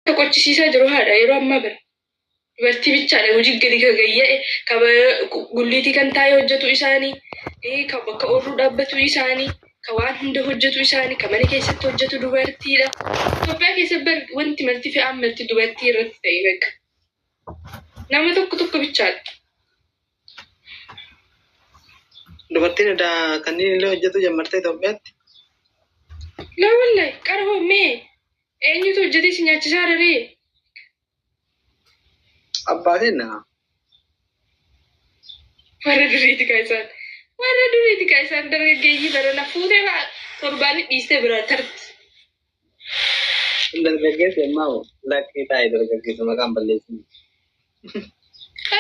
Ka qochisiisaa jiru haadha yeroo ammaa bara. Dubartii bichaadha hojii gadi ka gayya'e ka gulliitii kan taa'ee hojjetu isaanii, ka bakka ooluu dhaabbatu isaanii, ka waan hunda hojjetu isaanii, ka mana keessatti hojjetu dubartiidha. Itoophiyaa keessa bar wanti marti fe'aan marti dubartii irratti ta'e bakka. Nama tokko tokko bichaadha. Dubartiin edaa kanneen illee hojjetu jammartee Itoophiyaatti. Laa wallahi qara hoo mee eenyutu hojjetee si nyaachisaa raree? Abbaa kenna. Warra duriiti kaa isaan. Warra duriiti kaa isaan dargaggeeyyii barana fuutee fa'aa torbaanii dhiistee biraa tarti. Dargaggeessi ammaa hoo lakkii taa'e dargaggeessa maqaan balleessin.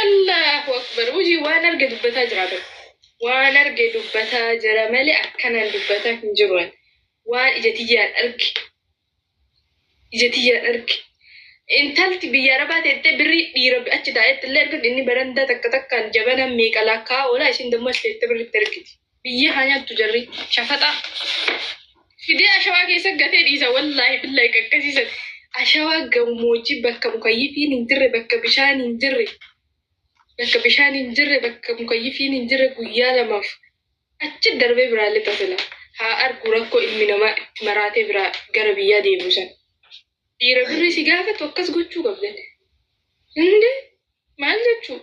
Allahu Akbar. Hojii waan arge dubbataa jira bara. Waan arge dubbataa jira malee akkanaan dubbataa hin jiru ani. Waan ija tiyyaan arge. Ija tiyyaan arge. Intalti biyya Arabaa teettee birrii dhiira achi taa'etti illee argatu inni barandaa takka takkaan jabana meeqa lakkaa'aa oola isin dammoo as teettee birritti argiti. Biyyee haa nyaattu jarri. Shafaxaa. Fidee ashawaa keessa gatee dhiisa wallaahi billaahi qaqqasiisan. Ashawaa gammoojjii bakka mukayyifiin hin jirre bakka bishaan hin jirre bakka bishaan hin jirre bakka mukayyifiin hin jirre guyyaa lamaaf achi darbee biraa lixa sila. Haa argu rakkoo ilmi namaa itti maraatee biraa gara biyyaa deebi'u san. Dhiira birrii si gaafatu akkas gochuu qabdan. Inde maal jechuu?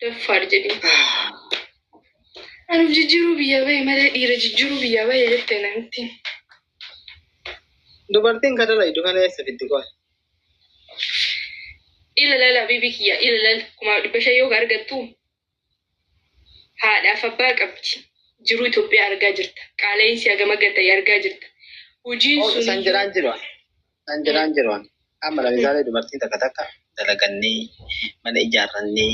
Daffaar jedhii. Anuuf jijjiiruu biyyaa bahe malee dhiira jijjiiruu biyyaa bahe jette namittiin. Dubartiin ka dalaydu kana eessa fiddi qoy? Ila lala habiibii kiyya ila lala 5,500 yoo ka argattu haadhaaf abbaa qabdi. Jiruu Itoophiyaa argaa jirta. Qaala'insi hagam akka ta'e argaa jirta. Hojiin Oh, san suniyyuu jedhaan jiru ani. San jedhaan jiru ani. Amma lamisaalee dubartiin takka takka dalagannee mana ijaarrannee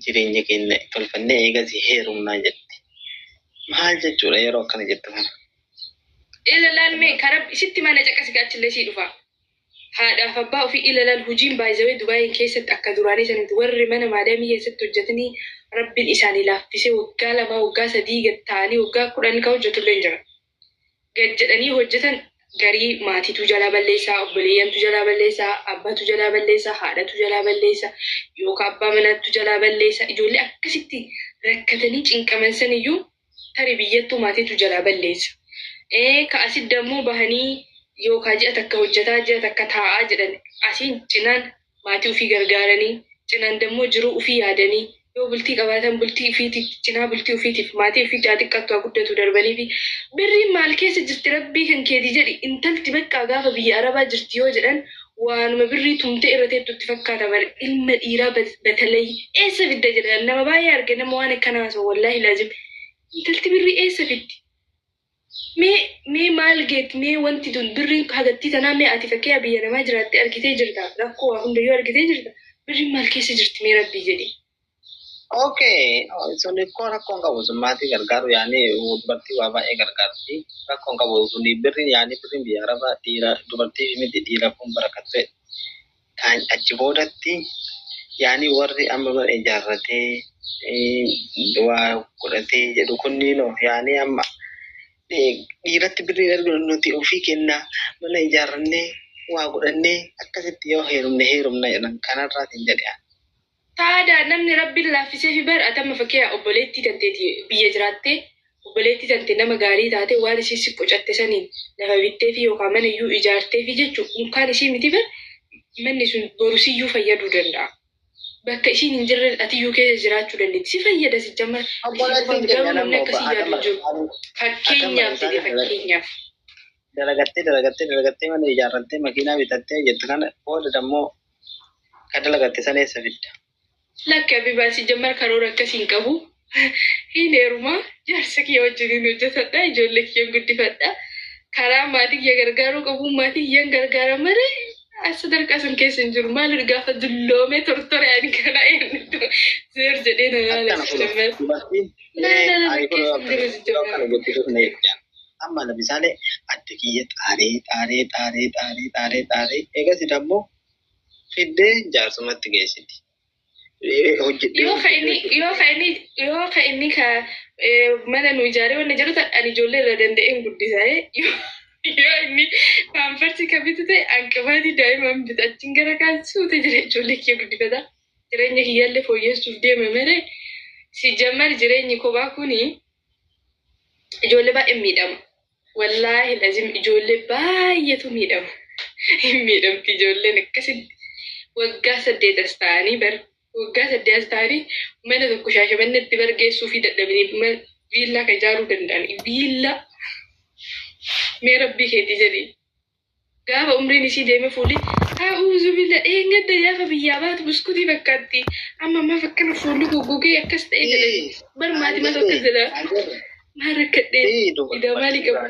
jireenya keenya tolfannee eegasii heerumnaa jetti. Maal jechuudha yeroo akkana jettu kana? Ila laal mee ka rabbi sitti mana caqasi ka achillee sii dhufaa. Haadhaaf abbaa ofii ilalan hujiin by the way Dubain keessatti akka duraanii san miti warri mana maadaamii keessatti hojjatanii rabbin isaanii laaffisee waggaa lamaa waggaa sadii gad taa'anii waggaa 10 ka hojjatullee hin jira gad jedhanii hojjatan garii maatiitu jalaa balleessaa obboleeyyantu jalaa balleessaa abbatu jalaa balleessa haadhatu jalaa balleessa yookaa abbaa manaattu jalaa balleessa ijoollee akkasitti rakkatanii cinqaman saniyyuu Tari biyyattuu maatiitu jalaa balleessa. Ee ka asit dammoo bahanii yookaa ji'a takka hojjataa ji'a takka taa'aa jedhan asiin cinaan maatii ufii gargaaranii cinaan dammoo jiruu ufii yaadanii yoo bultii qabaatan bultii ufiitiif cinaa bultii ufiitiif maatii ufiitti haa xiqqattu haa guddatu darbaniifi birriin maal keessa jirti rabbii kan keetii jedhi intalti baqqaa gaafa biyya arabaa jirti yoo jedhan waanuma birrii tumtee irra teettu itti fakkaata bar ilma dhiiraa batalay eessa fidda jedhan nama baay'ee arge nama waan akkana haasawu wallaahi laazim intalti birrii eessa fiddi mee mee maal geet mee wanti tun birriin hagattii tanaa mee ati fakkeeyaa biyya namaa jiraattee argitee jirta rakkoo waa hundayyuu argitee jirta birriin maal keessa jirti mee rabbii jedhi. Okay, sun ikkoo rakkoon qabu sun maatii gargaaru yaani dubartii waa baay'ee gargaarti. Rakkoon qabu sun birriin yaani birriin biyya arabaa dhiira dubartii miti dhiira kun barakatte kaan achi boodatti yaani warri amma mana ijaarratee waa godhatee jedhu kunniinoo yaani amma dhiiratti birriin arginu nuti ofii kennaa mana ijaarrannee waa godhannee akkasitti yoo heerumne heerumna jedhan kanarraatiin jedhe ani. Taadaa namni rabbin laaffiseefi bar ati amma fakkeeyaa obboleettii tanteeti biyya jiraattee obboleettii tante nama gaarii taate waan isiin si qocatte saniin lafa bitteefii yookaa mana iyyuu ijaarteefii jechu unkaan isii miti bar manni sun boru siyyuu fayyaduu danda'a bakka isiin hin jirre atiyyuu keessa jiraachuu dandeetti si fayyada sijjammar isii qofaa Obboleettiin miti keenya garuu namni nama akkasii obbo yaadu Adama hin jiru Adama fakkeenyaaf jedhe isaanii fakkeenyaaf. dalagattee dalagattee dalagattee mana ijaarrattee makiinaa bitattee jettu kana booda dammoo ka dalagatte sana eessa fidda? Lakki Habibaa sijjammar karoora akkasii hin qabu. Hin heeruma jaarsa kiyya wajjiniin hojjetadha ijoollee kiyyan guddifadha. Karaa maatii kiyya gargaaruu qabu maatii kiyyan gargaara malee as sadarkaa san keessa hin jiru. Maaliif gaafa dulloomee tortore ani kana eenyutu zeer jedhee na laala Akkana kuno sijjammar. dubartiin Laa mee laa laa ani kuno keessa hin jiru yeroo sijjammar. akkana jettu na eegda. Amma lamisaalee adda kiyya xaaree xaaree xaaree xaaree xaaree xaaree eegasi dammoo fiddee jaarsumatti geessiti. Hojjedhee Yoo ka hojjedhee inni hojjedhee. yoo ka inni yoo ka inni ka mana nu ijaaree wanna jedhu ta'e ani ijoollee irra danda'een guddisa. Yoo inni paamparsi kan bitu ta'e anqabaatii daa'iman bita. Achiin gara kaan suuta jira ijoollee kiyya guddifata. Jireenya kiyyaallee fooyyessuuf deema malee si jammar jireenyi kophaa kuni ijoollee baay'ee miidhama. Wallaahi lazim ijoollee baay'eetu miidhama. Hin miidhamti ijoolleen akkasitti waggaa 8 as ta'anii bar waggaa 8 as ta'anii mana tokko Shaashamanneetti bargeessuu fi dadhabanii viillaa kan ijaaruu danda'an viillaa mee rabbii keetii jedhii. Gaafa umriin isii deeme fuulli a'uuzu billa eengadda gaafa biyyaa baatu buskutii fakkaatti amma ammaaf akkana fuulli goggogee akkas ta'e jedhani bar maatii maal akkas jedha maal rakkadhee idaa maalii qaba.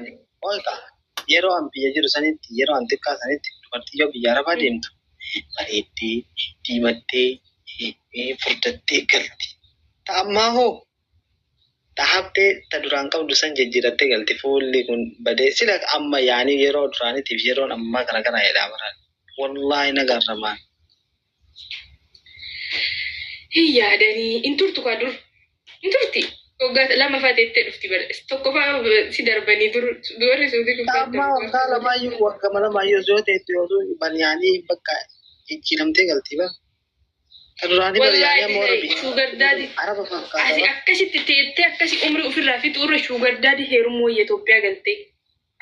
Yeroo an biyya jiru sanitti yeroo an xiqqaa sanitti dubartii yoo biyya arabaa deemtu bareeddee diimattee furdattee galti. Ta ammaa hoo ta haftee ta duraan qabdu san jijjiirattee galti fuulli kun badee sila amma yaanii yeroo duraaniitiif yeroon ammaa kana kana jedhaa baraan. Wallaahi na garramaan. Hin yaadanii hin turtu kaa dur hin turti waggaa lama faa teettee dhufti bara tokko faa si darbanii dur warri suutii Ta ammaa waggaa lamaayyuu waggaa lamaayyuu yoo ta'e yoo baniyaanii bakka jijjiiramtee galti bara. Ta duraanii bara yaanii amma warra Wallaahi biyya sugar daddy araba asi fakkaata. akkasitti teettee akkasi umrii ofirraa fixu irra sugar daddy heerumuu wayya Itoophiyaa galtee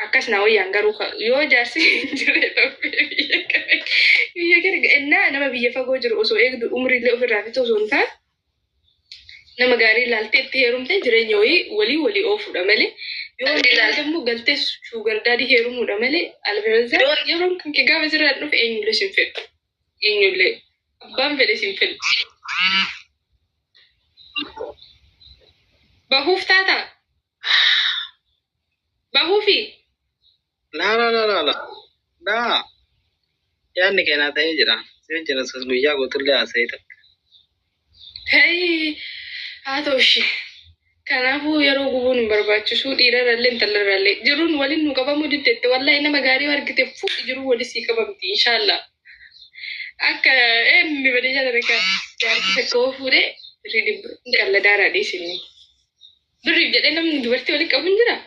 akkas na wayyaan garuu yoo jaarsi hin jirre Itoophiyaa biyya kana innaa nama biyya fagoo jiru osoo eegdu umriillee ofirraa fixu osoo hin taane nama gaarii ilaaltee itti heerumtee jireenya wayii walii walii oofuudha malee yoo ilaalte immoo galtee sugar daddy heerumuudha malee albeelzaa yeroon kan kee gaafa sirraa dhufe eenyullee sin fedhu eenyullee abbaan fedhe sin fedhu. Bahuuf taataa? Bahuufi? Laa laa laa laa laa. Laa. Yaadni keenyaa ta'ee jira. Si wajjin osoo guyyaa guutuullee haasa'ee takka. Hey, haa ta'u ishee. Kanaafuu yeroo gubuun hin barbaachisu dhiirarrallee intalarrallee jiruun waliin nu qabamuu diddeette wallahi nama gaarii yoo argite fuudhi jiruu wali sii qabamti inshaallah. Akka eenyu badii jaalala akka jaartii takka yoo fuudhee birrii dhibba hin qalladaaraa dhiisinni. Birriif jedhee namni dubartii walitti qabu hin jiraa?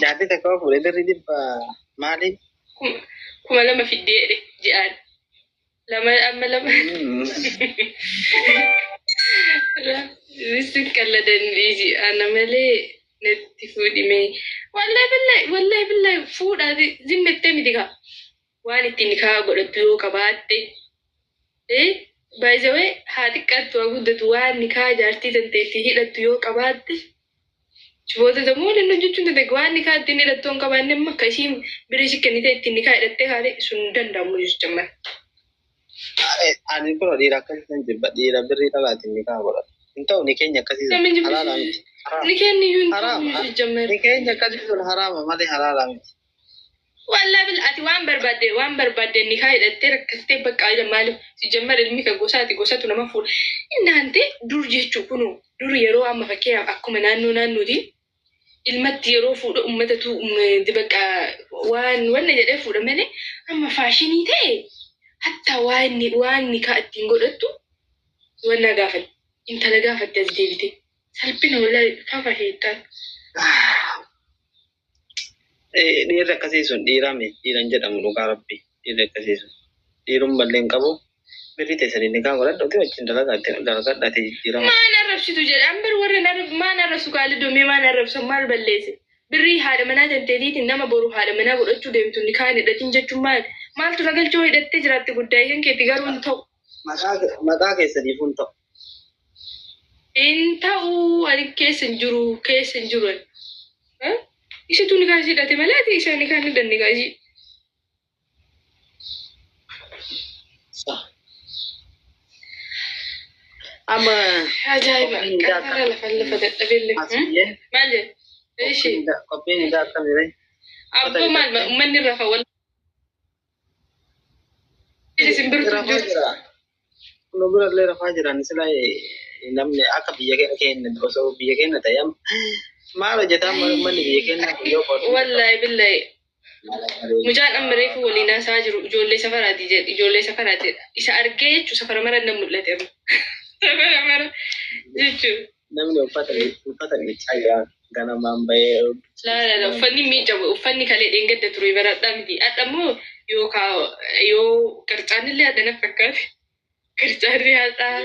Jaartii takka yoo fuudhee birrii dhibba maali? 2000 fiddee jedhe ji'aan. Lama amma lama. Isin qalladan dhiisi ana malee natti fuudhime. Wallahi billahi wallahi billahi fuudhaati zimmettee miti kaa. Waan ittiin nikaa godhattu yoo qabaatte. By the way haa xiqqaattu haa guddatu waan nikaa jaartii tante ittiin hidhattu yoo qabaatte. Chiboota dammoo waliin hojjechuu hin dandeessu. Waan nikaa ittiin hidhattu hin qabaanne amma akka isiin birrii si kennite ittiin nikaa hidhattee haale sun hin danda'amu jechuudha. Ani kun dhiira akkasii san jibba dhiira birrii dhalaatiin nikaa godhatu. Hin ta'u ni keenya akkasii sun Namni halaala miti. Ni kenni iyyuu hin ta'u Haraama. jechuudha. Ni keenya akkasii sun haraama malee halaala miti. Wallaahi bil ati waan barbaadde waan barbaadde nikaa hidhattee rakkattee bakka ila maaliif si jammar ilmi kan gosaati gosatu nama fuudha. Innaante dur jechuu kunu dur yeroo amma fakkeenyaaf akkuma naannoo naannootiin ilmatti yeroo fuudha uummatatu bakka waan wanna jedhee fuudha malee amma faashinii ta'e hatta waan waan nikaa ittiin godhattu wanna gaafatte intala gaafatte as deebite salphina wallaahi fafa sheexxaan. Dhiirri akkasii sun dhiiraa miti dhiira hin jedhamu dhugaa rabbi dhiirri akkasii sun dhiirummallee hin qabu birrii teessanii nikaa godhadhu wajjin dalagadhaate jijjiirama. Maan arrabsitu jedhe ambar warra maan arrabsu kaali domee maan arrabsu maal balleesse birrii haadha manaa tanteetiitiin nama boru haadha manaa godhachuu deemtu nikaa hin hidhatin jechuun maal maaltu nagalchoo hidhattee jiraatte guddaa kan keetti garuu hin ta'u. Maqaa keessaniif hin ta'u. Hin ta'u ani keessa hin jiru keessa hin jiru. Isitu nikaa isii hidhate malee ati isa nikaa hin hidhanne kaa isii. Amma Ajaa'iba! Qaxara lafa lafa dadhabeellee. Maal jedhe? Ishi. Qophiin idaa akkamire? Abboo maal uummanni rafa wal. Isin birtu Rafaa jiru. jira. Nu birallee rafaa jiran sila namni akka biyya keenya osoo biyya keenya ta'e maal hojjetaa uummanni biyya keenya yoo qodu. Wallaahi billahi. Mucaan amma reefu waliin haasaa jiru ijoollee safaraati jedhe ijoollee safaraati jedha. Isa argee jechuun safara mara nan mul'ate amma. Safara mara jechuun. Namni uffata uffata miicaa jira. Ganamaan bahee. Laa laa, uffanni miicamu uffanni kalee dheengadda ture baradhaa miti. Hadha immoo yookaan yoo qircaanillee hadha na fakkaate. Qircaanni hadhaa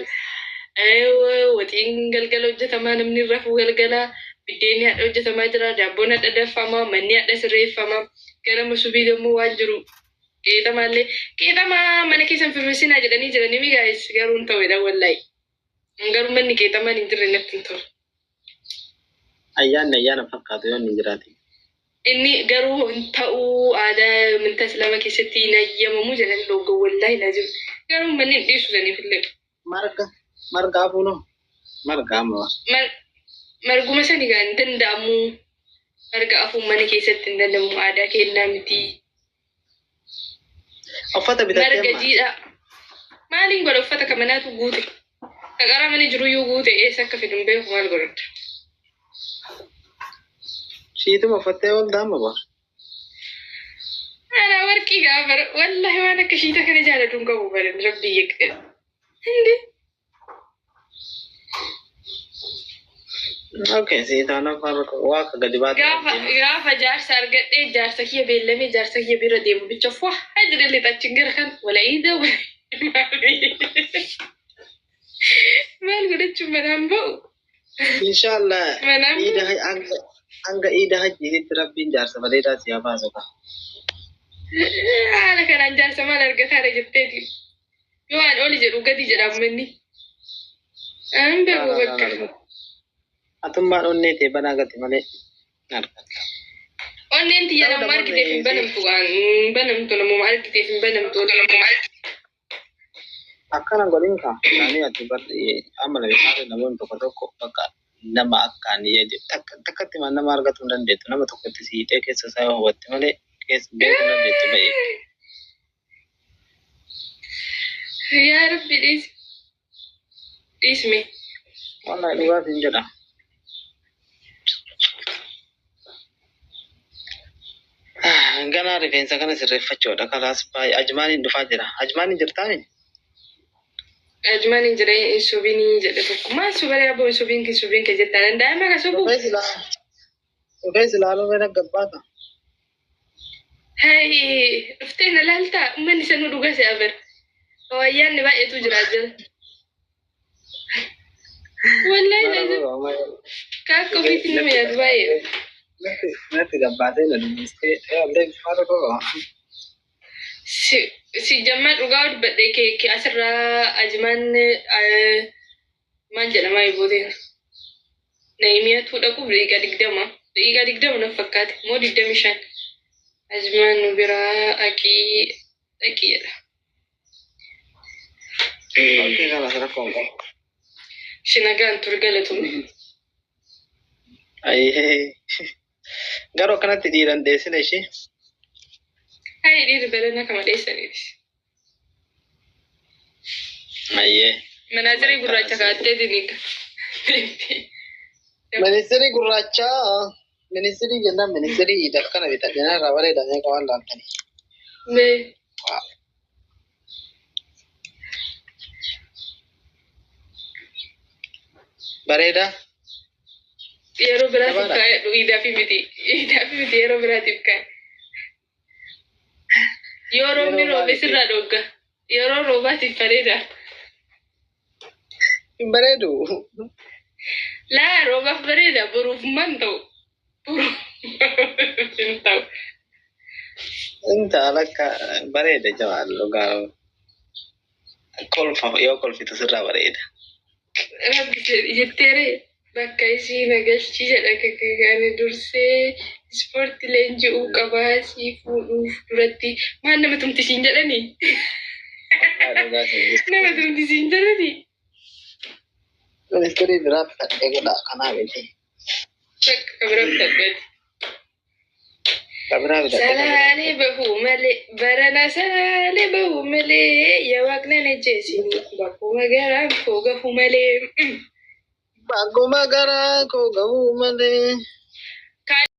waxiin galgala hojjetamaa, namni rafuu galgala, biddeenni hadha hojjetamaa jira, daabboon hadha danfamaa, manni hadha sirreeffamaa, gara subii immoo waan jiru qeexamaallee qeexamaa mana keessan firfirsinaa jedhanii jiranii mi gaa'is, garuu hin ta'uudha wallaahi. Garuu manni qeexamaan hin jirre natti hin tolu. Ayyaanni ayyaana fakkaatu yoo inni hin jiraate. Inni garuu hin ta'uu, aadaa amantaa Islaamaa keessatti hin ayyamamu jedhanii dhogga, wallaahi laazim. Garuu manni hin dhiisu saniif illee. Marga marga hafuunoo marga amma. Marguma sani gaa hin danda'amu. Marga afuun mana keessatti hin danda'amu, aadaa kennaa miti. Uffata bitattee Marga amma. jiidhaa. Maaliin godha, uffata kan manaatu guute? Qaqaraa mana jiruyyuu guute, eessa akka fidu hin beeku, maal godhadha? Shiituma uffattee oolta amma bara. Ana warqii gaafa wallahi waan akka shiita kana jaalatu hin qabu badan rabbii yeqqe. Hindi. Okay, siitaan afaan waa akka gadi baatu. Gaafa jaarsa argadhee jaarsa kiyya beellamee jaarsa kiyya bira deemu bicha fuwa jedhee lixachiin gara kan wala iida wala maal godhachuun manaan ba'u. Inshallah. Manaan Iida hanga iida hajjiitti rabbiin jaarsa bareedaa si haa baasu ka. Haala kanaan jaarsa maal argataara jetteeti. Yoo waan oli jedhu gadi jedha manni. An beeku bakka. Atummaan onnee ta'e banaa gati malee argatta. Onneen tiyya nama argiteef hin banamtu, waan hin banamtu, namuma argiteef hin banamtu. Akkana godhin ka. Isaanii ati amma lamisaanii namoonni tokko tokko bakka nama akkaan takkatti nama argatu hin dandeettu. Nama tokkotti si hiixee keessa isaa yoo hubatte malee keessa beekuu hin dandeettu ba'ee. Yaa Rabbi, dhiisi. Dhiisme. Wallahi dhugaaf hin jedha. Ganaa rifeensa kana sirreeffachuudha. Kalaas baay'ee Ajmaaniin dhufaa jira. Ajmaaniin jirtaami? Ajmaan hin jira, hin sobinii jedhe tokko. Maal sobaree aboo, hin sobiin hin sobiin ke jettaan daa'ima ka sobu. Dhufee silaaluu fedha gabbaata. Hai, dhuftee na laaltaa, uummanni sanuu dhugaa si'a bara. Wayyaanni baay'eetu jira jala. Wallahi laazim ka akka ofiitti nama yaadu baay'eedha. Natti gabbaatee na dubbistee illee maal qaba? Si jammaa dhugaa dubbadhee kee asirraa Ajmaan maal jedhamaa eebooteen Naayimiyaatu dhaquuf daqiiqaa 20, daqiiqaa 20 na fakkaate moo 25, Ajmaan nu biraa dhaqii dhaqii jedha. Okay, kalaas rakkoon qabu. Shinagaan ture, galatuun. Ayyee. Garuu akkanatti dhiiran dheessina ishee. Hayi, dhiirri balana kama dheessaniiti. Ayyee. Manaazirii gurraacha kaa'atteetiin hiika. Ministirii gurraachaa, ministirii jennaan ministirii iidaf kana bitadhe irraa bareeda, meeqa waan laaltanii. Mee. Bareeda. Yeroo biraatiif Gabaadha. kaa'edhu, iidaafi miti. Iidaafi miti, yeroo biraatiif kaa'e. Yoo roobni Yeroo roobe maaliif? sirraa dhogga. Yeroo roobaatiif bareeda. Hin bareedu. Laa, roobaaf bareeda, boruuf man ta'u. Boruuf hin ta'u. Inta lakka bareeda jabaan dhugaa. Kolfa yoo kolfitu sirraa bareeda. Rabbi jetteere bakka isii na galchii jedha. Ani dursee ispoortii leenji'uu qabaa sii fuudhuuf duratti, maal nama tumti siin jedhanii? Nama tumti siin jedhanii? Ministirii biraa bitadhee godha kanaa miti. Bakka ka bira bitadheeti. Ka biraa bitadhee. Salaalee bahuu malee, barana salaalee bahuu malee, yaa waaqna na jeesini bakkuma garaan koo gahuu malee. Bakkuma garaa koo gahuu malee.